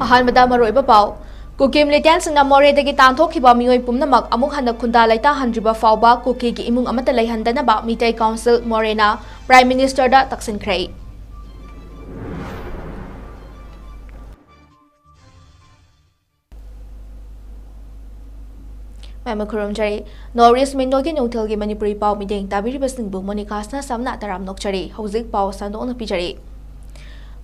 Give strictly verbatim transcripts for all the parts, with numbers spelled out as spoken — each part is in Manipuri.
ꯑꯍꯥꯟꯕꯗ ꯃꯔꯨꯑꯣꯏꯕ ꯄꯥꯎ꯫ ꯀꯨꯀꯤ ꯃꯤꯂꯤꯇꯦꯟꯁꯤꯡꯅ ꯃꯣꯔꯦꯗꯒꯤ ꯇꯥꯟꯊꯣꯛꯈꯤꯕ ꯃꯤꯑꯣꯏ ꯄꯨꯝꯅꯃꯛ ꯑꯃꯨꯛ ꯍꯟꯅ ꯈꯨꯟꯗꯥ ꯂꯩꯇꯥꯍꯟꯗ꯭ꯔꯤꯕ ꯐꯥꯎꯕ ꯀꯨꯀꯤꯒꯤ ꯏꯃꯨꯡ ꯑꯃꯠꯇ ꯂꯩꯍꯟꯗꯅꯕ ꯃꯤꯇꯩ ꯀꯥꯎꯟꯁꯤꯜ ꯃꯣꯔꯦꯅ ꯄ꯭ꯔꯥꯏꯝ ꯃꯤꯅꯤꯁꯇꯔꯗ ꯇꯛꯁꯤꯟꯈ꯭ꯔꯦ꯫ ꯃꯌꯥꯝ ꯈꯨꯔꯨꯝꯖꯔꯤ꯫ ꯅꯣꯔꯠ ꯏꯁ ꯃꯤꯠꯅꯣꯒꯤ ꯅꯨꯡꯊꯤꯜꯒꯤ ꯃꯅꯤꯄꯨꯔꯤ ꯄꯥꯎ ꯃꯤꯠꯌꯦꯡ ꯇꯥꯕꯤꯔꯤꯕꯁꯤꯡꯕꯨ ꯃꯣꯅꯤꯀꯥ ꯁꯅꯥꯁꯝꯅ ꯇꯔꯥꯝ ꯅꯣꯛꯆꯔꯤ꯫ ꯍꯧꯖꯤꯛ ꯄꯥꯎ ꯁꯟꯗꯣꯛꯅ ꯄꯤꯖꯔꯤ꯫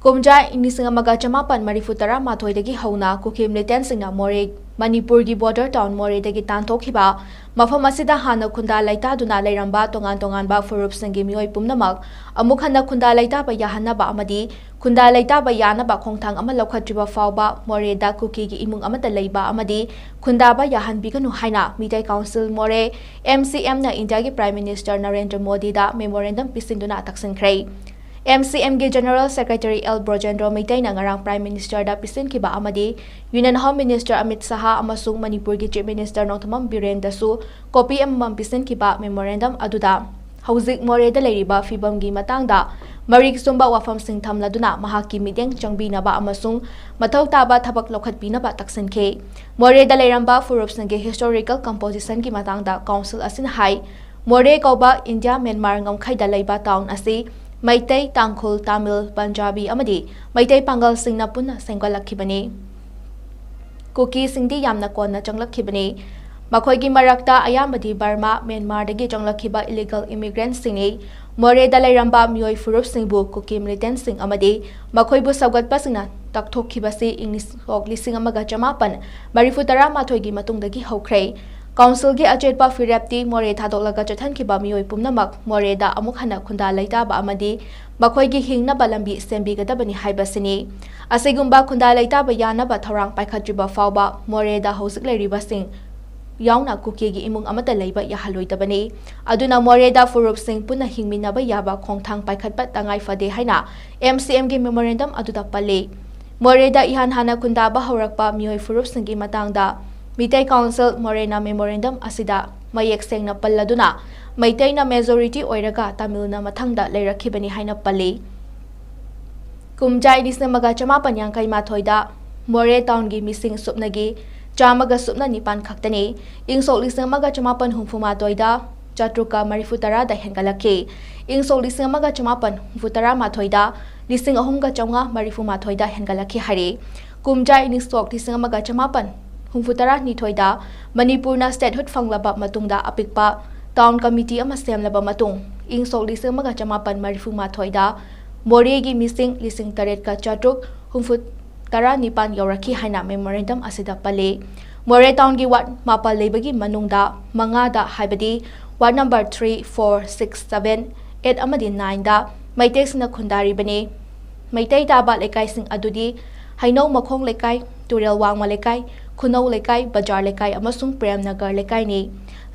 ꯀꯨꯝꯖꯥ ꯏꯪ ꯂꯤꯁꯤꯡ ꯑꯃꯒ ꯆꯃꯥꯄꯟ ꯃꯔꯤꯐꯨ ꯇꯔꯥ ꯃꯥꯊꯣꯏꯗꯒꯤ ꯍꯧꯅ ꯀꯨꯀꯤ ꯃꯤꯂꯤꯇꯦꯟꯁꯤꯡꯅ ꯃꯣꯔꯦ, ꯃꯅꯤꯄꯨꯔꯒꯤ ꯕꯣꯔꯗꯔ ꯇꯥꯎꯟ ꯃꯣꯔꯦꯗꯒꯤ ꯇꯥꯟꯊꯣꯛꯈꯤꯕ, ꯃꯐꯝ ꯑꯁꯤꯗ ꯍꯥꯟꯅ ꯈꯨꯟꯗꯥ ꯂꯩꯇꯥꯗꯨꯅ ꯂꯩꯔꯝꯕ ꯇꯣꯉꯥꯟ ꯇꯣꯉꯥꯟꯕ ꯐꯨꯔꯨꯞꯁꯤꯡꯒꯤ ꯃꯤꯑꯣꯏ ꯄꯨꯝꯅꯃꯛ ꯑꯃꯨꯛ ꯍꯟꯅ ꯈꯨꯟꯗꯥ ꯂꯩꯇꯥꯕ ꯌꯥꯍꯟꯅꯕ ꯑꯃꯗꯤ ꯈꯨꯟꯗꯥ ꯂꯩꯇꯥꯕ ꯌꯥꯅꯕ ꯈꯣꯡꯊꯥꯡ ꯑꯃ ꯂꯧꯈꯠꯇ꯭ꯔꯤꯕ ꯐꯥꯎꯕ ꯃꯣꯔꯦꯗ ꯀꯨꯀꯤꯒꯤ ꯏꯃꯨꯡ ꯑꯃꯠꯇ ꯂꯩꯕ ꯑꯃꯗꯤ ꯈꯨꯟꯗꯥꯕ ꯌꯥꯍꯟꯕꯤꯒꯅꯨ ꯍꯥꯏꯅ ꯃꯤꯇꯩ ꯀꯥꯎꯟꯁꯤꯜ ꯃꯣꯔꯦ, ꯑꯦꯝ ꯁꯤ ꯑꯦꯝꯅ ꯏꯟꯗꯤꯌꯥꯒꯤ ꯄ꯭ꯔꯥꯏꯝ ꯃꯤꯅꯤꯁꯇꯔ ꯅꯔꯦꯟꯗ꯭ꯔ ꯃꯣꯗꯤꯗ ꯃꯦꯃꯣꯔꯦꯟꯗꯝ ꯄꯤꯁꯤꯟꯗꯨꯅ ꯇꯛꯁꯤꯟꯈ꯭ꯔꯦ꯫ ꯑꯦꯝ ꯁꯤ ꯑꯦꯝꯒꯤ ꯖꯦꯅꯔꯦꯜ ꯁꯦꯀ꯭ꯔꯦꯇꯔꯤ ꯑꯦꯜ ꯕ꯭ꯔꯣꯖꯦꯟꯗ꯭ꯔꯣ ꯃꯩꯇꯩꯅ ꯉꯔꯥꯡ ꯄ꯭ꯔꯥꯏꯝ ꯃꯤꯅꯤꯁꯇꯔꯗ ꯄꯤꯁꯤꯟꯈꯤꯕ ꯑꯃꯗꯤ union home minister Amit Shah ꯑꯃꯁꯨꯡ ꯃꯅꯤꯄꯨꯔꯒꯤ ꯆꯤꯐ ꯃꯤꯅꯤꯁꯇꯔ ꯅꯣꯡꯊꯣꯝꯕꯝ ꯕꯤꯔꯦꯟꯗꯁꯨ ꯀꯣꯄꯤ ꯑꯃꯃꯝ ꯄꯤꯁꯤꯟꯈꯤꯕ ꯃꯦꯃꯣꯔꯦꯟꯗꯝ ꯑꯗꯨꯗ ꯍꯧꯖꯤꯛ ꯃꯣꯔꯦꯗ ꯂꯩꯔꯤꯕ ꯐꯤꯕꯝꯒꯤ ꯃꯇꯥꯡꯗ ꯃꯔꯤꯛ ꯆꯨꯝꯕ ꯋꯥꯐꯝꯁꯤꯡ ꯊꯝꯂꯗꯨꯅ ꯃꯍꯥꯛꯀꯤ ꯃꯤꯠꯌꯦꯡ ꯆꯪꯕꯤꯅꯕ ꯑꯃꯁꯨꯡ ꯃꯊꯧ ꯇꯥꯕ ꯊꯕꯛ ꯂꯧꯈꯠꯄꯤꯅꯕ ꯇꯛꯁꯤꯟꯈꯤ꯫ ꯃꯣꯔꯦꯗ ꯂꯩꯔꯝꯕ ꯐꯨꯔꯨꯞꯁꯤꯡꯒꯤ ꯍꯤꯁꯇꯣꯔꯤꯀꯦꯜ ꯀꯝꯄꯣꯖꯤꯁꯟꯒꯤ ꯃꯇꯥꯡꯗ ꯀꯥꯎꯟꯁꯤꯜ ꯑꯁꯤꯅ ꯍꯥꯏ, ꯃꯣꯔꯦ ꯀꯧꯕ ꯏꯟꯗꯤꯌꯥ ꯃ꯭ꯌꯥꯟꯃꯥꯔ ꯉꯝꯈꯩꯗ ꯂꯩꯕ ꯇꯥꯎꯟ ꯑꯁꯤ ꯃꯩꯇꯩ, ꯇꯥꯡꯈꯨꯜ, ꯇꯥꯃꯤꯜ, ꯄꯟꯖꯥꯕꯤ ꯑꯃꯗꯤ ꯃꯩꯇꯩ ꯄꯥꯡꯒꯜꯁꯤꯡꯅ ꯄꯨꯟꯅ ꯁꯦꯝꯒꯠꯂꯛꯈꯤꯕꯅꯤ꯫ ꯀꯨꯀꯤꯁꯤꯡꯗꯤ ꯌꯥꯝꯅ ꯀꯣꯟꯅ ꯆꯪꯂꯛꯈꯤꯕꯅꯤ꯫ ꯃꯈꯣꯏꯒꯤ ꯃꯔꯛꯇ ꯑꯌꯥꯝꯕꯗꯤ ꯕꯔꯃꯥ, ꯃ꯭ꯌꯥꯟꯃꯥꯔꯗꯒꯤ ꯆꯪꯂꯛꯈꯤꯕ ꯏꯂꯤꯒꯦꯜ ꯏꯃꯤꯒ꯭ꯔꯦꯟꯠꯁꯤꯡꯅꯤ꯫ ꯃꯣꯔꯦꯗ ꯂꯩꯔꯝꯕ ꯃꯤꯑꯣꯏ ꯐꯨꯔꯨꯞꯁꯤꯡꯕꯨ ꯀꯨꯀꯤ ꯃꯤꯂꯤꯇꯦꯟꯠꯁꯤꯡ ꯑꯃꯗꯤ ꯃꯈꯣꯏꯕꯨ ꯁꯧꯒꯠꯄꯁꯤꯡꯅ ꯇꯛꯊꯣꯛꯈꯤꯕꯁꯤ ꯏꯪ ꯁꯣꯛ ꯂꯤꯁꯤꯡ ꯑꯃꯒ ꯆꯃꯥꯄꯟ ꯃꯔꯤꯐꯨ ꯇꯔꯥ ꯃꯥꯊꯣꯏꯒꯤ ꯃꯇꯨꯡꯗꯒꯤ ꯍꯧꯈ꯭ꯔꯦ꯫ ꯀꯥꯎꯟꯁꯤꯜꯒꯤ ꯑꯆꯦꯠꯄ ꯐꯤꯔꯦꯞꯇꯤ ꯃꯣꯔꯦ ꯊꯥꯗꯣꯛꯂꯒ ꯆꯠꯍꯟꯈꯤꯕ ꯃꯤꯑꯣꯏ ꯄꯨꯝꯅꯃꯛ ꯃꯣꯔꯦꯗ ꯑꯃꯨꯛ ꯍꯟꯅ ꯈꯨꯟꯗꯥ ꯂꯩꯇꯥꯕ ꯑꯃꯗꯤ ꯃꯈꯣꯏꯒꯤ ꯍꯤꯡꯅꯕ ꯂꯝꯕꯤ ꯁꯦꯝꯕꯤꯒꯗꯕꯅꯤ ꯍꯥꯏꯕꯁꯤꯅꯤ꯫ ꯑꯁꯤꯒꯨꯝꯕ ꯈꯨꯟꯗꯥ ꯂꯩꯇꯥꯕ ꯌꯥꯅꯕ ꯊꯧꯔꯥꯡ ꯄꯥꯏꯈꯠꯇ꯭ꯔꯤꯕ ꯐꯥꯎꯕ ꯃꯣꯔꯦꯗ ꯍꯧꯖꯤꯛ ꯂꯩꯔꯤꯕꯁꯤꯡ ꯌꯥꯎꯅ ꯀꯨꯀꯤꯒꯤ ꯏꯃꯨꯡ ꯑꯃꯠꯇ ꯂꯩꯕ ꯌꯥꯍꯜꯂꯣꯏꯗꯕꯅꯤ꯫ ꯑꯗꯨꯅ ꯃꯣꯔꯦꯗ ꯐꯨꯔꯨꯞꯁꯤꯡ ꯄꯨꯟꯅ ꯍꯤꯡꯃꯤꯟꯅꯕ ꯌꯥꯕ ꯈꯣꯡꯊꯥꯡ ꯄꯥꯏꯈꯠꯄ ꯇꯉꯥꯏ ꯐꯗꯦ ꯍꯥꯏꯅ ꯑꯦꯝ ꯁꯤ ꯑꯦꯝꯒꯤ ꯃꯦꯃꯣꯔꯦꯟꯗꯝ ꯑꯗꯨꯗ ꯄꯜꯂꯤ꯫ ꯃꯣꯔꯦꯗ ꯏꯍꯥꯟ ꯍꯥꯟꯅ ꯈꯨꯟꯗꯥꯕ ꯍꯧꯔꯛꯄ ꯃꯤꯑꯣꯏ ꯐꯨꯔꯨꯞꯁꯤꯡꯒꯤ ꯃꯇꯥꯡꯗ ꯃꯤꯇꯩ ꯀꯥꯎꯟꯁꯤꯜ ꯃꯣꯔꯦꯅ ꯃꯦꯃꯣꯔꯦꯟꯗꯝ ꯑꯁꯤꯗ ꯃꯌꯦꯛ ꯁꯦꯡꯅ ꯄꯜꯂꯗꯨꯅ, ꯃꯩꯇꯩꯅ ꯃꯦꯖꯣꯔꯤꯇꯤ ꯑꯣꯏꯔꯒ ꯇꯥꯃꯤꯜꯅ ꯃꯊꯪꯗ ꯂꯩꯔꯛꯈꯤꯕꯅꯤ ꯍꯥꯏꯅ ꯄꯜꯂꯤ꯫ ꯀꯨꯝꯖꯥ ꯂꯤꯁꯤꯡ ꯑꯃꯒ ꯆꯃꯥꯄꯟ ꯌꯥꯡꯈꯩ ꯃꯥꯊꯣꯏꯗ ꯃꯣꯔꯦ ꯇꯥꯎꯟꯒꯤ ꯃꯤꯁꯤꯡ ꯁꯨꯞꯅꯒꯤ ꯆꯥꯝꯃꯒ ꯁꯨꯞꯅ ꯅꯤꯄꯥꯟ ꯈꯛꯇꯅꯤ꯫ ꯏꯪ ꯁꯣꯛ ꯂꯤꯁꯤꯡ ꯑꯃꯒ ꯆꯃꯥꯄꯟ ꯍꯨꯝꯐꯨ ꯃꯥꯊꯣꯏꯗ ꯆꯥꯇ꯭ꯔꯨꯛꯀ ꯃꯔꯤꯐꯨ ꯇꯔꯥꯗ ꯍꯦꯟꯒꯠꯂꯛꯈꯤ꯫ ꯏꯪ ꯁꯣꯛ ꯂꯤꯁꯤꯡ ꯑꯃꯒ ꯆꯃꯥꯄꯟ ꯍꯨꯝꯐꯨ ꯇꯔꯥ ꯃꯥꯊꯣꯏꯗ ꯂꯤꯁꯤꯡ ꯑꯍꯨꯝꯒ ꯆꯥꯝꯃꯉꯥ ꯃꯔꯤꯐꯨ ꯃꯥꯊꯣꯏꯗ ꯍꯦꯟꯒꯠꯂꯛꯈꯤ ꯍꯥꯏꯔꯤ꯫ ꯀꯨꯝꯖꯥ ꯏꯪ ꯁꯣꯛ ꯂꯤꯁꯤꯡ ꯑꯃꯒ ꯆꯃꯥꯄꯟ ꯍꯨꯝꯐꯨ ꯇꯔꯥ ꯅꯤꯊꯣꯏꯗ ꯃꯅꯤꯄꯨꯔꯅ statehood ꯐꯪꯂꯕ ꯃꯇꯨꯡꯗ ꯑꯄꯤꯛꯄ ꯇꯥꯎꯟ ꯀꯃꯤꯇꯤ ꯑꯃ ꯁꯦꯝꯂꯕ ꯃꯇꯨꯡ, ꯏꯪ ꯁꯣꯛ ꯂꯤꯁꯤꯡ ꯑꯃꯒ ꯆꯃꯥꯄꯟ ꯃꯔꯤꯐꯨ ꯃꯥꯊꯣꯏꯗ ꯃꯣꯔꯦꯒꯤ ꯃꯤꯁꯤꯡ ꯂꯤꯁꯤꯡ ꯇꯔꯦꯠꯀ ꯆꯥꯇ꯭ꯔꯨꯛ ꯍꯨꯝꯐꯨ ꯇꯔꯥ ꯅꯤꯄꯥꯟ ꯌꯧꯔꯛꯈꯤ ꯍꯥꯏꯅ memorandum ꯑꯁꯤꯗ ꯄꯜꯂꯤ꯫ ꯃꯣꯔꯦ ꯇꯥꯎꯟꯒꯤ ꯋꯥꯔꯗ ꯃꯥꯄꯜ ꯂꯩꯕꯒꯤ ꯃꯅꯨꯡꯗ ꯃꯉꯥꯗ, ꯍꯥꯏꯕꯗꯤ ward number three, four, six, seven, eight ꯑꯃꯗꯤ nineꯗ ꯃꯩꯇꯩꯁꯤꯡꯅ ꯈꯨꯟꯗꯥꯔꯤꯕꯅꯤ꯫ ꯃꯩꯇꯩ ꯇꯥꯕ ꯂꯩꯀꯥꯏꯁꯤꯡ ꯑꯗꯨꯗꯤ ꯍꯩꯅꯧ ꯃꯈꯣꯡ ꯂꯩꯀꯥꯏ, ꯇꯨꯔꯦꯜ ꯋꯥꯡꯃ ꯂꯩꯀꯥꯏ, ꯈꯨꯅꯧ ꯂꯩꯀꯥꯏ, ꯕꯖꯥꯔ ꯂꯩꯀꯥꯏ ꯑꯃꯁꯨꯡ ꯄ꯭ꯔꯦꯝꯅꯒꯔ ꯂꯩꯀꯥꯏꯅꯤ꯫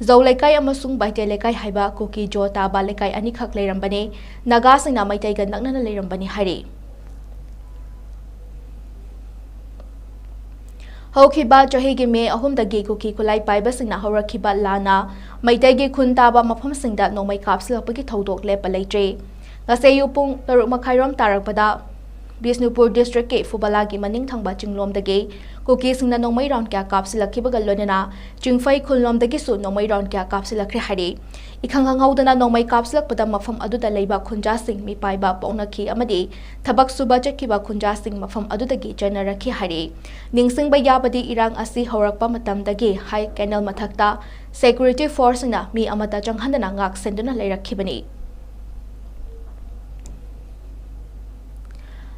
ꯖꯧ ꯂꯩꯀꯥꯏ ꯑꯃꯁꯨꯡ ꯕꯥꯏꯇꯦ ꯂꯩꯀꯥꯏ ꯍꯥꯏꯕ ꯀꯨꯀꯤ ꯖꯣ ꯇꯥꯕ ꯂꯩꯀꯥꯏ ꯑꯅꯤꯈꯛ ꯂꯩꯔꯝꯕꯅꯤ꯫ ꯅꯥꯒꯥꯁꯤꯡꯅ ꯃꯩꯇꯩꯒ ꯅꯛꯅꯅ ꯂꯩꯔꯝꯕꯅꯤ ꯍꯥꯏꯔꯤ꯫ ꯍꯧꯈꯤꯕ ꯆꯍꯤꯒꯤ ꯃꯦ ꯑꯍꯨꯝꯗꯒꯤ ꯀꯨꯀꯤ ꯈꯨꯠꯂꯥꯏ ꯄꯥꯏꯕꯁꯤꯡꯅ ꯍꯧꯔꯛꯈꯤꯕ ꯂꯥꯟꯅ ꯃꯩꯇꯩꯒꯤ ꯈꯨꯟ ꯇꯥꯕ ꯃꯐꯝꯁꯤꯡꯗ ꯅꯣꯡꯃꯩ ꯀꯥꯞꯁꯤꯜꯂꯛꯄꯒꯤ ꯊꯧꯗꯣꯛ ꯂꯦꯞꯄ ꯂꯩꯇ꯭ꯔꯤ꯫ ꯉꯁꯤ ꯑꯌꯨꯛ ꯄꯨꯡ ꯇꯔꯨꯛ ꯃꯈꯥꯏꯔꯣꯝ ꯇꯥꯔꯛꯄꯗ ꯕꯤꯁꯅꯨꯄꯨꯔ districtꯀꯤ ꯐꯨꯕꯂꯥꯒꯤ ꯃꯅꯤꯡ ꯊꯪꯕ ꯆꯤꯡꯂꯣꯝꯗꯒꯤ ꯀꯨꯀꯤꯁꯤꯡꯅ ꯅꯣꯡꯃꯩ round ꯀꯌꯥ ꯀꯥꯞꯁꯤꯜꯂꯛꯈꯤꯕꯒ ꯂꯣꯏꯅꯅ ꯆꯤꯡꯐꯩ ꯈꯨꯜꯂꯣꯝꯗꯒꯤꯁꯨ ꯅꯣꯡꯃꯩ round ꯀꯌꯥ ꯀꯥꯞꯁꯤꯜꯂꯛꯈ꯭ꯔꯦ ꯍꯥꯏꯔꯤ꯫ ꯏꯈꯪ ꯈꯪꯍꯧꯗꯅ ꯅꯣꯡꯃꯩ ꯀꯥꯞꯁꯤꯜꯂꯛꯄꯗ ꯃꯐꯝ ꯑꯗꯨꯗ ꯂꯩꯕ ꯈꯨꯟꯖꯥꯁꯤꯡ ꯃꯤꯄꯥꯏꯕ ꯄꯣꯛꯅꯈꯤ ꯑꯃꯗꯤ ꯊꯕꯛ ꯁꯨꯕ ꯆꯠꯈꯤꯕ ꯈꯨꯟꯖꯥꯁꯤꯡ ꯃꯐꯝ ꯑꯗꯨꯗꯒꯤ ꯆꯦꯟꯅꯔꯛꯈꯤ ꯍꯥꯏꯔꯤ꯫ ꯅꯤꯡꯁꯤꯡꯕ ꯌꯥꯕꯗꯤ ꯏꯔꯥꯡ ꯑꯁꯤ ꯍꯧꯔꯛꯄ ꯃꯇꯝꯗꯒꯤ ꯍꯥꯏ ꯀꯦꯅꯦꯜ ꯃꯊꯛꯇ security forceꯁꯤꯡꯅ ꯃꯤ ꯑꯃꯠꯇ ꯆꯪꯍꯟꯗꯅ ꯉꯥꯛ ꯁꯦꯟꯗꯨꯅ ꯂꯩꯔꯛꯈꯤꯕꯅꯤ꯫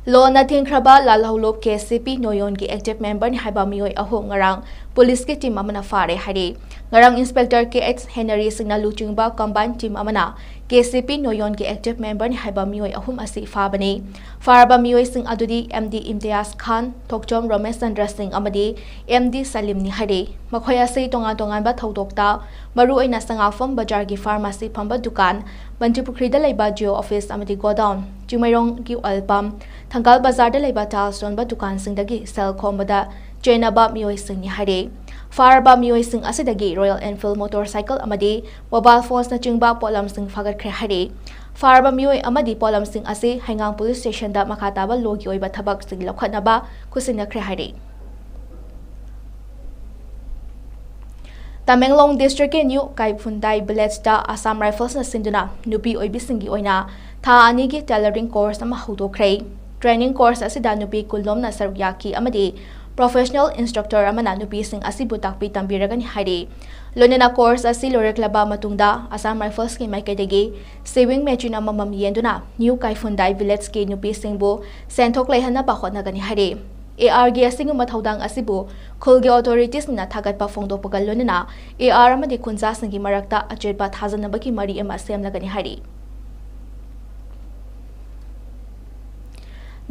ꯂꯣꯟꯅ ꯊꯤꯡꯈ꯭ꯔꯕ ꯂꯥꯜꯍꯧꯂꯨꯞ KCP ꯅꯣꯌꯣꯟꯒꯤ active memberꯅꯤ ꯍꯥꯏꯕ ꯃꯤꯑꯣꯏ ꯑꯍꯨꯝ ꯉꯔꯥꯡ ꯄꯨꯂꯤꯁꯀꯤ team ꯑꯃꯅ ꯐꯥꯔꯦ ꯍꯥꯏꯔꯤ꯫ ꯉꯔꯥꯡ Inspector K H ꯍꯦꯅꯔꯤ ꯁꯤꯡꯅ ꯂꯨꯆꯤꯡꯕ combined team ꯑꯃꯅ KCP ꯅꯣꯌꯣꯟꯒꯤ active memberꯅꯤ ꯍꯥꯏꯕ ꯃꯤꯑꯣꯏ ꯑꯍꯨꯝ ꯑꯁꯤ ꯐꯥꯕꯅꯤ꯫ ꯐꯥꯔꯕ ꯃꯤꯑꯣꯏꯁꯤꯡ ꯑꯗꯨꯗꯤ MD ꯏꯝꯇꯤꯌꯥꯖ ꯈꯥꯟ, ꯊꯣꯛꯆꯣꯝ ꯔꯣꯃꯦꯁ ꯆꯟꯗ꯭ꯔ ꯁꯤꯡ ꯑꯃꯗꯤ MD ꯁꯂꯤꯝꯅꯤ ꯍꯥꯏꯔꯤ꯫ ꯃꯈꯣꯏ ꯑꯁꯤ ꯇꯣꯉꯥꯟ ꯇꯣꯉꯥꯟꯕ ꯊꯧꯗꯣꯛꯇ, ꯃꯔꯨꯑꯣꯏꯅ ꯁꯉꯥꯛꯐꯝ ꯕꯖꯥꯔꯒꯤ pharmacy ꯐꯝꯕ ꯗꯨꯀꯥꯟ, ꯃꯟꯇ꯭ꯔꯤꯄꯨꯈ꯭ꯔꯤꯗ ꯂꯩꯕ GO office ꯑꯃꯗꯤ godown, ꯆꯤꯡꯃꯩꯔꯣꯡꯒꯤ oil pump, ꯊꯪꯒꯥꯜ ꯕꯖꯥꯔꯗ ꯂꯩꯕ tiles ꯌꯣꯟꯕ ꯗꯨꯀꯥꯟꯁꯤꯡꯗꯒꯤ ꯁꯦꯜ ꯈꯣꯝꯕꯗ ꯆꯦꯟꯅꯕ ꯃꯤꯑꯣꯏꯁꯤꯡꯅꯤ ꯍꯥꯏꯔꯤ꯫ ꯐꯥꯔꯕ ꯃꯤꯑꯣꯏꯁꯤꯡ ꯑꯁꯤꯗꯒꯤ Royal Enfield motorcycle ꯑꯃꯗꯤ mobile phonesꯅꯆꯤꯡꯕ ꯄꯣꯠꯂꯝꯁꯤꯡ ꯐꯥꯒꯠꯈ꯭ꯔꯦ ꯍꯥꯏꯔꯤ꯫ ꯐꯥꯔꯕ ꯃꯤꯑꯣꯏ ꯑꯃꯗꯤ ꯄꯣꯠꯂꯝꯁꯤꯡ ꯑꯁꯤ ꯍꯩꯉꯥꯡ ꯄꯨꯂꯤꯁ ꯁ꯭ꯇꯦꯁꯟꯗ ꯃꯈꯥ ꯇꯥꯕ ꯂꯣꯒꯤ ꯑꯣꯏꯕ ꯊꯕꯛꯁꯤꯡ ꯂꯧꯈꯠꯅꯕ ꯈꯨꯠꯁꯤꯟꯅꯈ꯭ꯔꯦ ꯍꯥꯏꯔꯤ꯫ ꯇꯃꯦꯡꯂꯣꯡ ꯗꯤꯁꯇ꯭ꯔꯤꯛꯀꯤ ꯅ꯭ꯌꯨ ꯀꯥꯏꯐꯨꯟꯗꯥꯏ ꯚꯤꯂꯦꯖꯇ ꯑꯁꯥꯝ ꯔꯥꯏꯐꯜꯁꯅ ꯁꯤꯟꯗꯨꯅ ꯅꯨꯄꯤ ꯑꯣꯏꯕꯤꯁꯤꯡꯒꯤ ꯑꯣꯏꯅ ꯊꯥ ꯑꯅꯤꯒꯤ ꯇꯦꯂꯔꯤꯡ ꯀꯣꯔꯁ ꯑꯃ ꯍꯧꯗꯣꯛꯈ꯭ꯔꯦ꯫ ꯇ꯭ꯔꯦꯅꯤꯡ ꯀꯣꯔꯁ ꯑꯁꯤꯗ ꯅꯨꯄꯤ ꯀꯨꯟꯂꯣꯝꯅ ꯁꯔꯨꯛ ꯌꯥꯈꯤ ꯑꯃꯗꯤ ꯄ꯭ꯔꯣꯐꯦꯁꯅꯦꯜ ꯏꯟꯁꯇ꯭ꯔꯛꯇꯔ ꯑꯃꯅ ꯅꯨꯄꯤꯁꯤꯡ ꯑꯁꯤꯕꯨ ꯇꯥꯛꯄꯤ ꯇꯝꯕꯤꯔꯒꯅꯤ ꯍꯥꯏꯔꯤ꯫ ꯂꯣꯏꯅꯅ ꯀꯣꯔꯁ ꯑꯁꯤ ꯂꯣꯏꯔꯛꯂꯕ ꯃꯇꯨꯡꯗ ꯑꯁꯥꯝ ꯔꯥꯏꯐꯜꯁꯀꯤ ꯃꯥꯏꯀꯩꯗꯒꯤ ꯁꯤꯋꯤꯡ ꯃꯦꯆꯤꯟ ꯑꯃꯃꯝ ꯌꯦꯟꯗꯨꯅ ꯅ꯭ꯌꯨ ꯀꯥꯏꯐꯨꯟꯗꯥꯏ ꯚꯤꯂꯦꯖꯀꯤ ꯅꯨꯄꯤꯁꯤꯡꯕꯨ ꯁꯦꯟꯊꯣꯛ ꯂꯩꯍꯟꯅꯕ ꯍꯣꯠꯅꯒꯅꯤ ꯍꯥꯏꯔꯤ꯫ ꯑꯦ ꯑꯥꯔꯒꯤ ꯑꯁꯤꯒꯨꯝꯕ ꯊꯧꯗꯥꯡ ꯑꯁꯤꯕꯨ ꯈꯨꯜꯒꯤ ꯑꯣꯊꯣꯔꯤꯇꯤꯁꯅ ꯊꯥꯒꯠꯄ ꯐꯣꯡꯗꯣꯛꯄꯒ ꯂꯣꯏꯅꯅ ꯑꯦ ꯑꯥꯔ ꯑꯃꯗꯤ ꯈꯨꯟꯖꯥꯁꯤꯡꯒꯤ ꯃꯔꯛꯇ ꯑꯆꯦꯠꯄ ꯊꯥꯖꯅꯕꯒꯤ ꯃꯔꯤ ꯑꯃ ꯁꯦꯝꯂꯒꯅꯤ ꯍꯥꯏꯔꯤ꯫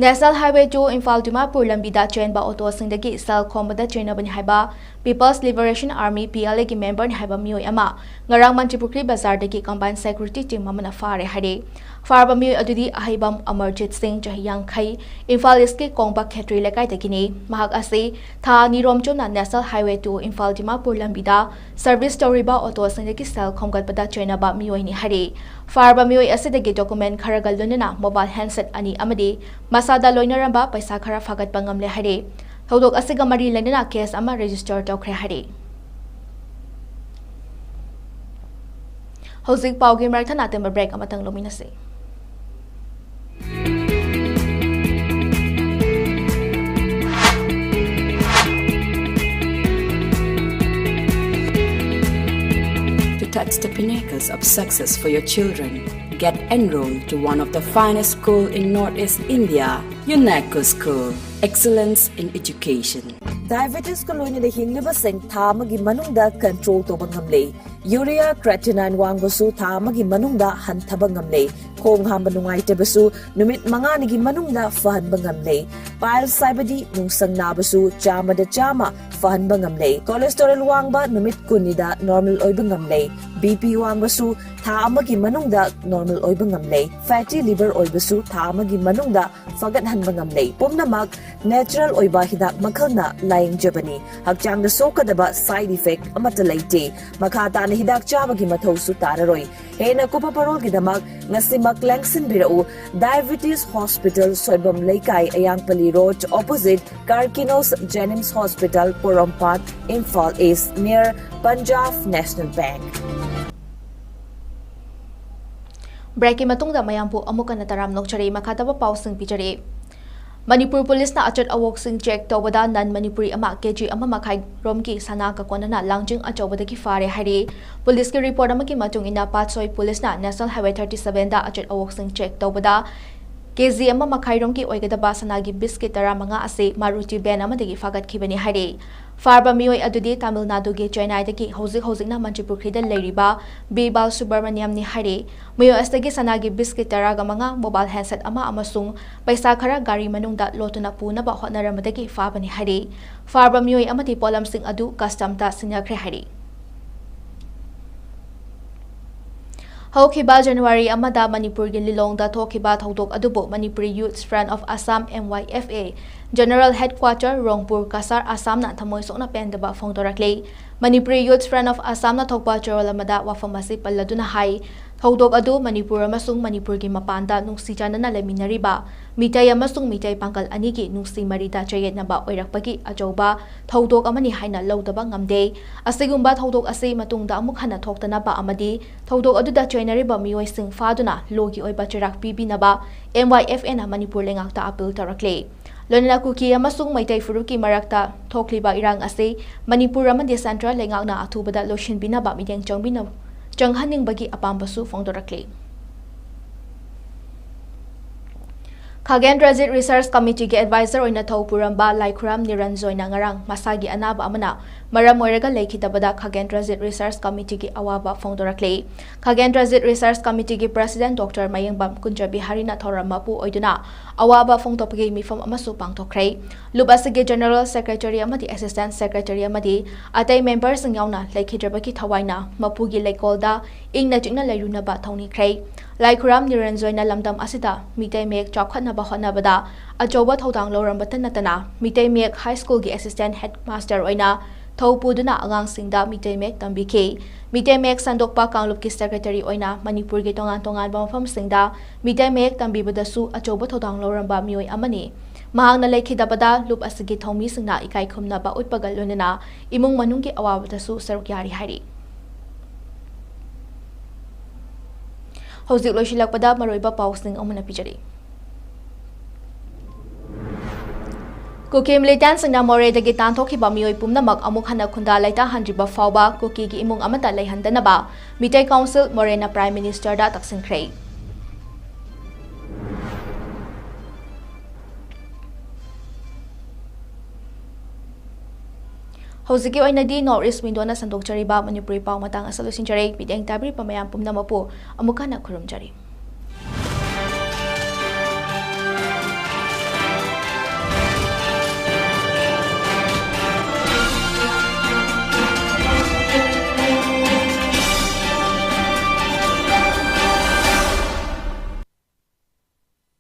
National highway two Imphal Dimapur ꯂꯝꯕꯤꯗ ꯆꯦꯟꯕ ꯑꯣꯇꯣꯁꯤꯡꯗꯒꯤ ꯁꯦꯜ ꯈꯣꯝꯕꯗ ꯆꯦꯟꯅꯕꯅꯤ ꯍꯥꯏꯕ People's Liberation Army, P L A, ꯒꯤ ꯃꯦꯝꯕꯔꯅꯤ ꯍꯥꯏꯕ ꯃꯤꯑꯣꯏ ꯑꯃ ꯉꯔꯥꯡ ꯃꯟꯇ꯭ꯔꯤꯄꯨꯈ꯭ꯔꯤ ꯕꯖꯥꯔꯗꯒꯤ ꯀꯝꯕꯥꯏꯟ ꯁꯦꯀ꯭ꯌꯨꯔꯤꯇꯤ ꯇꯤꯝ ꯑꯃꯅ ꯐꯥꯔꯦ ꯍꯥꯏꯔꯦ꯫ ꯐꯥꯔꯕ ꯃꯤꯑꯣꯏ ꯑꯗꯨꯗꯤ ꯑꯍꯩꯕꯝ ꯑꯃꯔꯖꯤꯠ ꯁꯤꯡ, ꯆꯍꯤ ꯌꯥꯡꯈꯩ, ꯏꯝꯐꯥꯜ ꯏꯁꯀꯤ ꯀꯣꯡꯕ ꯈꯦꯇ꯭ꯔꯤ ꯂꯩꯀꯥꯏꯗꯒꯤꯅꯤ꯫ ꯃꯍꯥꯛ ꯑꯁꯤ ꯊꯥ ꯑꯅꯤꯔꯣꯝ ꯆꯨꯞꯅ national highway two Imphal Dimapur ꯂꯝꯕꯤꯗ ꯁꯔꯚꯤꯁ ꯇꯧꯔꯤꯕ ꯑꯣꯇꯣꯁꯤꯡꯗꯒꯤ ꯁꯦꯜ ꯈꯣꯝꯒꯠꯄꯗ ꯆꯦꯟꯅꯕ ꯃꯤꯑꯣꯏꯅꯤ ꯍꯥꯏꯔꯤ꯫ ꯐꯥꯔꯕ ꯃꯤꯑꯣꯏ ꯑꯁꯤꯗꯒꯤ ꯗꯣꯀꯨꯃꯦꯟ ꯈꯔꯒ ꯂꯣꯏꯅꯅ ꯃꯣꯕꯥꯏꯜ ꯍꯦꯟꯁꯦꯠ ꯑꯅꯤ ꯑꯃꯗꯤ ꯃꯁꯥꯗ ꯂꯣꯏꯅꯔꯝꯕ ꯄꯩꯁꯥ ꯈꯔ ꯐꯥꯒꯠꯄ ꯉꯝꯂꯦ ꯍꯥꯏꯔꯤ꯫ ꯊꯧꯗꯣꯛ ꯑꯁꯤꯒ ꯃꯔꯤ ꯂꯩꯅꯅ ꯀꯦꯁ ꯑꯃ ꯔꯦꯖꯤꯁꯇꯔ ꯇꯧꯈ꯭ꯔꯦ ꯍꯥꯏꯔꯤ꯫ ꯍꯧꯖꯤꯛ ꯄꯥꯎꯒꯤ ꯃꯔꯛ ꯊꯠꯅ ꯑꯇꯦꯟꯕ ꯕ꯭ꯔꯦꯛ ꯑꯃꯇꯪ ꯂꯧꯃꯤꯟꯅꯁꯤ꯫ To touch the pinnacles of success for your children, get enrolled to one of the finest school in Northeast India, UNACO School, excellence in education. Diabetes ꯀ ꯂꯣꯏꯅꯅ ꯍꯤꯡꯂꯤꯕꯁꯤꯡ ꯊꯥ ꯑꯃꯒꯤ ꯃꯅꯨꯡꯗ ꯀꯟꯇ꯭ꯔꯣꯜ ꯇꯧꯕ ꯉꯝꯂꯦ꯫ ꯌꯨꯔꯤꯌꯥ ꯀ꯭ꯔꯦꯇꯤꯅꯥꯏꯟ ꯋꯥꯡꯕꯁꯨ ꯊꯥ ꯑꯃꯒꯤ ꯃꯅꯨꯡꯗ ꯍꯟꯊꯕ ꯉꯝꯂꯦ꯫ ꯈꯣꯡ ꯍꯥꯝꯕ ꯅꯨꯡꯉꯥꯏꯇꯕꯁꯨ ꯅꯨꯃꯤꯠ ꯃꯉꯥꯅꯤꯒꯤ ꯃꯅꯨꯡꯗ ꯐꯍꯟꯕ ꯉꯝꯂꯦ꯫ ꯄꯥꯏꯜꯁ ꯍꯥꯏꯕꯗꯤ ꯅꯨꯡꯁꯪ ꯅꯥꯕꯁꯨ ꯆꯥꯝꯃꯗ ꯆꯥꯝꯃ ꯐꯍꯟꯕ ꯉꯝꯂꯦ꯫ ꯀꯣꯂꯦꯁꯇꯣꯔꯦꯜ ꯋꯥꯡꯕ ꯅꯨꯃꯤꯠ ꯀꯨꯟꯅꯤꯗ ꯅꯣꯔꯃꯦꯜ ꯑꯣꯏꯕ ꯉꯝꯂꯦ꯫ ꯕꯤ ꯄꯤ ꯋꯥꯡꯕꯁꯨ ꯊꯥ ꯑꯃꯒꯤ ꯃꯅꯨꯡꯗ ꯅꯣꯔꯃꯦꯜ ꯑꯣꯏꯕ ꯉꯝꯂꯦ꯫ ꯐꯦꯇꯤ ꯂꯤꯚꯔ ꯑꯣꯏꯕꯁꯨ ꯊꯥ ꯑꯃꯒꯤ ꯃꯅꯨꯡꯗ ꯐꯒꯠꯍꯟꯕ ꯉꯝꯂꯦ꯫ ꯄꯨꯝꯅꯃꯛ ꯅꯦꯆꯔꯦꯜ ꯑꯣꯏꯕ ꯍꯤꯗꯥꯛ ꯃꯈꯜꯅ ꯂꯥꯌꯦꯡꯖꯕꯅꯤ꯫ ꯍꯛꯆꯥꯡꯗ ꯁꯣꯛꯀꯗꯕ ꯁꯥꯏꯗ ꯏꯐꯦꯛ ꯑꯃꯠꯇ ꯂꯩꯇꯦ꯫ ꯃꯈꯥ ꯇꯥꯅ ꯍꯤꯗꯥꯛ ꯆꯥꯕꯒꯤ ꯃꯊꯧꯁꯨ ꯇꯥꯔꯔꯣꯏ꯫ ꯍꯦꯟꯅ ꯀꯨꯞꯄ ꯃꯔꯣꯜꯒꯤꯗꯃꯛ ꯉꯁꯤꯃꯛ ꯂꯦꯡꯁꯤꯟꯕꯤꯔꯛꯎ, Diabetes Hospital, ꯁꯣꯏꯕꯝ ꯂꯩꯀꯥꯏ, ꯑꯌꯥꯡꯄꯜꯂꯤ Road, opposite Carkinos Jennings Hospital, ꯄꯣꯔꯣꯝꯄꯥꯠ, Imphal East, near Punjab National Bank꯫ ꯕ꯭ꯔꯦꯛꯀꯤ ꯃꯇꯨꯡꯗ ꯃꯌꯥꯝꯕꯨ ꯑꯃꯨꯛ ꯍꯟꯅ ꯇꯔꯥꯝꯅ ꯑꯣꯛꯆꯔꯤ꯫ ꯃꯈꯥ ꯇꯥꯕ ꯄꯥꯎꯁꯤꯡ ꯄꯤꯖꯔꯤ꯫ ꯃꯅꯤꯄꯨꯔ ꯄꯨꯂꯤꯁꯅ ꯑꯆꯠ ꯑꯋꯣꯛꯁꯤꯡ ꯆꯦꯛ ꯇꯧꯕꯗ ꯅꯟ ꯃꯅꯤꯄꯨꯔꯤ ꯑꯃ ꯀꯦ ꯖꯤ ꯑꯃ ꯃꯈꯥꯏ ꯔꯣꯝꯒꯤ ꯁꯅꯥꯒ ꯀꯣꯟꯅꯅ ꯂꯥꯡꯖꯤꯡ ꯑꯆꯧꯕꯗꯒꯤ ꯐꯥꯔꯦ ꯍꯥꯏꯔꯤ꯫ ꯄꯨꯂꯤꯁꯀꯤ ꯔꯤꯄꯣꯔꯠ ꯑꯃꯒꯤ ꯃꯇꯨꯡ ꯏꯟꯅ, ꯄꯥꯠꯁꯣꯏ ꯄꯨꯂꯤꯁꯅ National Highway thirty seven ꯗ ꯑꯆꯠ ꯑꯋꯣꯛꯁꯤꯡ ꯆꯦꯛ ꯇꯧꯕꯗ ꯀꯦ ꯖꯤ ꯑꯃ ꯃꯈꯥꯏ ꯔꯣꯝꯒꯤ ꯑꯣꯏꯒꯗꯕ ꯁꯅꯥꯒꯤ ꯕꯤꯁꯀꯤꯠ ꯇꯔꯥꯃꯉꯥ ꯑꯁꯤ ꯃꯥꯔꯨꯇꯤ ꯚꯦꯟ ꯑꯃꯗꯒꯤ ꯐꯥꯒꯠꯈꯤꯕꯅꯤ ꯍꯥꯏꯔꯤ꯫ ꯐꯥꯔꯕ ꯃꯤꯑꯣꯏ ꯑꯗꯨꯗꯤ ꯇꯥꯃꯤꯜ ꯅꯥꯗꯨꯒꯤ ꯆꯦꯟꯅꯥꯏꯗꯒꯤ ꯍꯧꯖꯤꯛ ꯍꯧꯖꯤꯛꯅ ꯃꯟꯇ꯭ꯔꯤꯄꯨꯈ꯭ꯔꯤꯗ ꯂꯩꯔꯤꯕ ꯕꯤ ꯕꯥꯜ ꯁꯨꯕ꯭ꯔꯃꯅꯤꯌꯝꯅꯤ ꯍꯥꯏꯔꯤ꯫ ꯃꯤꯑꯣꯏ ꯑꯁꯤꯗꯒꯤ ꯁꯅꯥꯒꯤ ꯕꯤꯁꯀꯤꯠ ꯇꯔꯥꯒ ꯃꯉꯥ, ꯃꯣꯕꯥꯏꯜ ꯍꯦꯟꯁꯦꯠ ꯑꯃ ꯑꯃꯁꯨꯡ ꯄꯩꯁꯥ ꯈꯔ ꯒꯥꯔꯤ ꯃꯅꯨꯡꯗ ꯂꯣꯠꯇꯨꯅ ꯄꯨꯅꯕ ꯍꯣꯠꯅꯔꯝꯕꯗꯒꯤ ꯐꯥꯕꯅꯤ ꯍꯥꯏꯔꯤ꯫ ꯐꯥꯔꯕ ꯃꯤꯑꯣꯏ ꯑꯃꯗꯤ ꯄꯣꯠꯂꯝꯁꯤꯡ ꯑꯗꯨ ꯀꯁꯇꯝꯗ ꯁꯤꯟꯅꯈ꯭ꯔꯦ ꯍꯥꯏꯔꯤ꯫ ꯍꯧꯈꯤꯕ ꯖꯅꯋꯥꯔꯤ ꯑꯃꯗ ꯃꯅꯤꯄꯨꯔꯒꯤ ꯂꯤꯂꯣꯡꯗ ꯊꯣꯛꯈꯤꯕ ꯊꯧꯗꯣꯛ ꯑꯗꯨꯕꯨ Manipuri Youth Front of Assam, M Y F A, General Headquarter, ꯔꯣꯡꯄꯨꯔ, Cachar, ꯑꯁꯥꯝꯅ ꯊꯃꯣꯏ ꯁꯣꯛꯅ ꯄꯦꯟꯗꯕ ꯐꯣꯡꯗꯣꯔꯛꯂꯤ꯫ Manipuri Youth Front of Assamꯅ ꯊꯣꯛꯄ ꯆꯦꯔꯣꯜ ꯑꯃꯗ ꯋꯥꯐꯝ ꯑꯁꯤ ꯄꯜꯂꯗꯨꯅ ꯍꯥꯏ, ꯊꯧꯗꯣꯛ ꯑꯗꯨ ꯃꯅꯤꯄꯨꯔ ꯑꯃꯁꯨꯡ ꯃꯅꯤꯄꯨꯔꯒꯤ ꯃꯄꯥꯟꯗ ꯅꯨꯡꯁꯤ ꯆꯥꯟꯅꯅ ꯂꯩꯃꯤꯟꯅꯔꯤꯕ ꯃꯤꯇꯩ ꯑꯃꯁꯨꯡ ꯃꯤꯇꯩ ꯄꯥꯡꯒꯜ ꯑꯅꯤꯒꯤ ꯅꯨꯡꯁꯤ ꯃꯔꯤꯗ ꯆꯌꯦꯠꯅꯕ ꯑꯣꯏꯔꯛꯄꯒꯤ ꯑꯆꯧꯕ ꯊꯧꯗꯣꯛ ꯑꯃꯅꯤ ꯍꯥꯏꯅ ꯂꯧꯗꯕ ꯉꯝꯗꯦ꯫ ꯑꯁꯤꯒꯨꯝꯕ ꯊꯧꯗꯣꯛ ꯑꯁꯤ ꯃꯇꯨꯡꯗ ꯑꯃꯨꯛ ꯍꯟꯅ ꯊꯣꯛꯇꯅꯕ ꯑꯃꯗꯤ ꯊꯧꯗꯣꯛ ꯑꯗꯨꯗ ꯆꯌꯦꯠꯅꯔꯤꯕ ꯃꯤꯑꯣꯏꯁꯤꯡ ꯐꯥꯗꯨꯅ ꯂꯣꯒꯤ ꯑꯣꯏꯕ ꯆꯩꯔꯥꯛ ꯄꯤꯕꯤꯅꯕ M Y F Aꯅ ꯃꯅꯤꯄꯨꯔ ꯂꯩꯉꯥꯛꯇ ꯑꯄꯤꯜ ꯇꯧꯔꯛꯂꯤ꯫ ꯂꯣꯏꯅꯅ ꯀꯨꯀꯤ ꯑꯃꯁꯨꯡ ꯃꯩꯇꯩ ꯐꯨꯔꯨꯞꯀꯤ ꯃꯔꯛꯇ ꯊꯣꯛꯂꯤꯕ ꯏꯔꯥꯡ ꯑꯁꯤ ꯃꯅꯤꯄꯨꯔ ꯑꯃꯗꯤ ꯁꯦꯟꯇ꯭ꯔꯦꯜ ꯂꯩꯉꯥꯛꯅ ꯑꯊꯨꯕꯗ ꯂꯣꯏꯁꯤꯟꯕꯤꯅꯕ ꯃꯤꯠꯌꯦꯡ ꯆꯪꯕꯤꯅ-, ꯆꯪꯍꯟꯅꯤꯡꯕꯒꯤ ꯑꯄꯥꯝꯕꯁꯨ ꯐꯣꯡꯗꯣꯔꯛꯂꯤ꯫ ꯈꯥꯒꯦꯟ ꯔꯖꯤꯠ Research Committeeꯒꯤ advisor ꯑꯣꯏꯅ ꯊꯧ ꯄꯨꯔꯝꯕ ꯂꯥꯏꯈꯨꯔꯥꯝ ꯅꯤꯔꯟꯖꯣꯏꯅ ꯉꯔꯥꯡ ꯃꯁꯥꯒꯤ ꯑꯅꯥꯕ ꯑꯃꯅ ꯃꯔꯝ ꯑꯣꯏꯔꯒ ꯂꯩꯈꯤꯗꯕꯗ ꯈꯥꯒꯦꯟ ꯔꯖꯤꯠ Research Committeeꯒꯤ ꯑꯋꯥꯕ ꯐꯣꯡꯗꯣꯔꯛꯂꯤ꯫ ꯈꯥꯒꯦꯟ ꯔꯖꯤꯠ Research Committeeꯒꯤ President Doctor ꯃꯌꯦꯡꯕꯝ ꯀꯨꯟꯖꯕꯤꯍꯥꯔꯤꯅ ꯊꯧꯔꯝ ꯃꯄꯨ ꯑꯣꯏꯗꯨꯅ ꯑꯋꯥꯕ ꯐꯣꯡꯗꯣꯛꯄꯒꯤ ꯃꯤꯐꯝ ꯑꯃꯁꯨ ꯄꯥꯡꯊꯣꯛꯈ꯭ꯔꯦ꯫ ꯂꯨꯞ ꯑꯁꯤꯒꯤ General Secretary ꯑꯃꯗꯤ Assistant Secretary ꯑꯃꯗꯤ ꯑꯇꯩ memberꯁꯤꯡ ꯌꯥꯎꯅ ꯂꯩꯈꯤꯗ꯭ꯔꯕꯒꯤ ꯊꯋꯥꯏꯅ ꯃꯄꯨꯒꯤ ꯂꯩꯀꯣꯜꯗ ꯏꯪꯅ ꯆꯤꯛꯅ ꯂꯩꯔꯨꯅꯕ ꯊꯧꯅꯤꯈ꯭ꯔꯦ꯫ ꯂꯥꯏꯈꯨꯔꯥꯝ ꯅꯤꯔꯟꯖꯣꯏꯅ ꯂꯝꯗꯝ ꯑꯁꯤꯗ ꯃꯤꯇꯩ ꯃꯌꯦꯛ ꯆꯥꯎꯈꯠꯅꯕ ꯍꯣꯠꯅꯕꯗ ꯑꯆꯧꯕ ꯊꯧꯗꯥꯡ ꯂꯧꯔꯝꯕꯇ ꯅꯠꯇꯅ ꯃꯤꯇꯩ ꯃꯌꯦꯛ High Schoolꯒꯤ Assistant Headmaster ꯑꯣꯏꯅ ꯊꯧ ꯄꯨꯗꯨꯅ ꯑꯉꯥꯡꯁꯤꯡꯗ ꯃꯤꯇꯩ ꯃꯌꯦꯛ ꯇꯝꯕꯤꯈꯤ꯫ ꯃꯤꯇꯩ ꯃꯌꯦꯛ ꯁꯟꯗꯣꯛꯄ ꯀꯥꯡꯂꯨꯞꯀꯤ ꯁꯦꯀ꯭ꯔꯦꯇꯔꯤ ꯑꯣꯏꯅ ꯃꯅꯤꯄꯨꯔꯒꯤ ꯇꯣꯉꯥꯟ ꯇꯣꯉꯥꯟꯕ ꯃꯐꯝꯁꯤꯡꯗ ꯃꯤꯇꯩ ꯃꯌꯦꯛ ꯇꯝꯕꯤꯕꯗꯁꯨ ꯑꯆꯧꯕ ꯊꯧꯗꯥꯡ ꯂꯧꯔꯝꯕ ꯃꯤꯑꯣꯏ ꯑꯃꯅꯤ꯫ ꯃꯍꯥꯛꯅ ꯂꯩꯈꯤꯗꯕꯗ ꯂꯨꯞ ꯑꯁꯤꯒꯤ ꯊꯧꯃꯤꯁꯤꯡꯅ ꯏꯀꯥꯏ ꯈꯨꯝꯅꯕ ꯎꯠꯄꯒ ꯂꯣꯏꯅꯅ ꯏꯃꯨꯡ ꯃꯅꯨꯡꯒꯤ ꯑꯋꯥꯕꯗꯁꯨ ꯁꯔꯨꯛ ꯌꯥꯔꯤ ꯍꯥꯏꯔꯤ꯫ ꯍꯧꯖꯤꯛ ꯂꯣꯏꯁꯤꯜꯂꯛꯄꯗ ꯃꯔꯨꯑꯣꯏꯕ ꯄꯥꯎꯁꯤꯡ ꯑꯃꯨꯛ ꯍꯟꯅ ꯄꯤꯖꯔꯤ꯫ ꯀꯨꯀꯤ ꯃꯤꯂꯤꯇꯦꯟꯠꯁꯤꯡꯅ ꯃꯣꯔꯦꯗꯒꯤ ꯇꯥꯟꯊꯣꯛꯈꯤꯕ ꯃꯤꯑꯣꯏ ꯄꯨꯝꯅꯃꯛ ꯑꯃꯨꯛ ꯍꯟꯅ ꯈꯨꯟꯗꯥ ꯂꯩꯇꯥꯍꯟꯗ꯭ꯔꯤꯕ ꯐꯥꯎꯕ ꯀꯨꯀꯤꯒꯤ ꯏꯃꯨꯡ ꯑꯃꯠꯇ ꯂꯩꯍꯟꯗꯅꯕ ꯃꯤꯇꯩ ꯀꯥꯎꯟꯁꯤꯜ ꯃꯣꯔꯦꯅ ꯄ꯭ꯔꯥꯏꯝ ꯃꯤꯅꯤꯁꯇꯔꯗ ꯇꯛꯁꯤꯟꯈ꯭ꯔꯦ꯫ ꯍꯧꯖꯤꯛꯀꯤ ꯑꯣꯏꯅꯗꯤ ꯅꯣꯔꯠ ꯏꯁ ꯋꯤꯟꯗꯣꯅ ꯁꯟꯗꯣꯛꯆꯔꯤꯕ ꯃꯅꯤꯄꯨꯔꯤ ꯄꯥꯎ ꯃꯇꯥꯡ ꯑꯁꯤ ꯂꯣꯏꯁꯤꯟꯖꯔꯦ꯫ ꯃꯤꯠꯌꯦꯡ ꯇꯥꯕꯤꯔꯤꯕ ꯃꯌꯥꯝ ꯄꯨꯝꯅꯃꯛꯄꯨ ꯑꯃꯨꯛ ꯍꯟꯅ ꯈꯨꯔꯨꯝꯖꯔꯤ꯫